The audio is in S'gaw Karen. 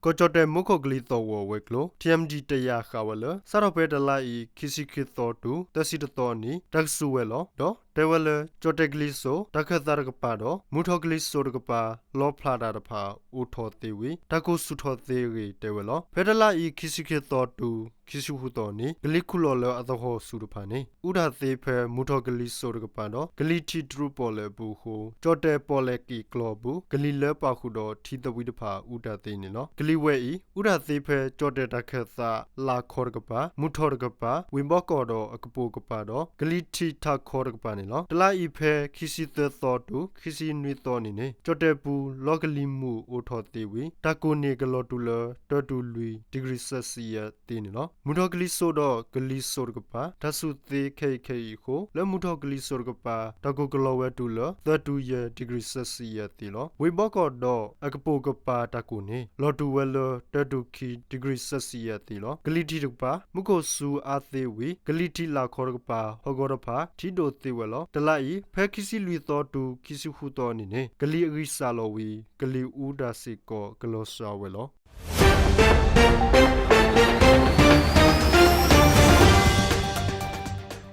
ကီၢ်ကၠီၣ်တဲၣ်မူခိၣ်ကလံၤသီၣ်ဂီၤဝဲၤကျိၤ ထံၣ်အမတံၣ်တယာ်ဃာ်ဝဲလၢ စးထီၣ်ဖဲတလါအံၤ ခံဆံခံသီတုၤ သၢဆံတသီအနံၤ တၢ်ကစူၢ်ဝဲလီၤ. ဒီးတဲဝဲလၢ ကၠီၣ်တဲၣ်ကလံၤစိး တၢ်ခၢၣ်သးတကပၤဒီး မုၢ်ထီၣ်ကလံၤစိးတကပၤ လီဖျးတၢ်တဖၣ် အိၣ်ထီၣ်သ့ဝံၤ တၢ်ကိၢ်ဆူၣ်ထီၣ်သ့အဂ့ၢ်တဲဝဲလီၤ. ဖဲတလါအံၤ ခံဆံခံသီတုၤ ခံဆံဃုသီအနံၤ ကလံၤခူၣ်လီၤလၢအသဟီၣ်ဆူၣ်တဖၣ်န့ၣ် အူတၢ်သ့ဖဲမုၢ်ထီၣ်ကလံၤစိးတကပၤဒီး ကလံၤထံးတြူၢ်ပီၣ်လဲၣ်အပူၤအဃိ ကၠီၣ်တဲၣ်ပီၣ်လဲၣ်က့ၤကျီအပူၤ ကလံၤလၢပာ်ဃုာ်ဒီးထံသဝံတဖၣ် အူတၢ်သ့န့ၣ်လီၤ. ကလံၤဝဲအံၤ အူတၢ်သ့ဖဲ ကၠီၣ်တဲၣ်တၢ်ခၢၣ်သး လၢ်ခီတကပၤ, မုၢ်ထီၣ်တကပၤ, ဝ့ၢ်ဘီကီၢ်ဒီးအကပိာ်ကပၤဒီး ကလံၤထံးထးခီတကပၤန့ၣ်လီၤ. တလါအံၤဖဲ ခံဆံသၢသီတုၤ ခံဆံနွံသီအနံၤန့ၣ် ကၠီၣ်တဲၣ်ပူၤ လီကလံၤမုၢ်အိၣ်ထီၣ်သ့ဝံၤ တၢ်ကိၢ်န့ၢ်ကလီၤတူာ်လၢ တၢတုၤလွံၢ် degree Celsius သ့န့ၣ်လီၤ. မုၢ်ထီၣ်ကလံၤစိးဒီးကလံၤစိးတကပၤ တၢ်ဆူၣ်သ့ခဲအံၤခဲအံၤအဃိ လၢမုၢ်ထီၣ်ကလံၤစိးတကပၤ တၢ်ကိၢ်ကလီၤဝဲတုၤလၢ သၢတုၤယဲၢ် degree Celsius သ့လီၤ. ဝ့ၢ်ဘီကီၢ်ဒီးအကပိာ်ကပၤတၢ်ကိၢ်န့ၣ် လီၤတူာ်ဝဲလၢ တၢတုၤခံ degree Celsius သ့လီၤ. ကလံၤထံးတကပၤ မူခိၣ်စူၤအါသ့ဝံၤ ကလံၤထံးလၢ်ခီတကပၤ ဟီၣ်ကဝီၤတဖၣ် ထံဒိၣ်သ့ဝဲလီၤ. တလါအံၤ ဖဲခံဆံလွံၢ်သီတုၤ ခံဆံဃုသီအနံၤန့ၣ် ကလံၤအဂံၢ်စၢ်လီၤဝံၤ ကလံၤအူတၢ်စ့ၢ်ကီးကလီၤစှၤဝဲလီၤ.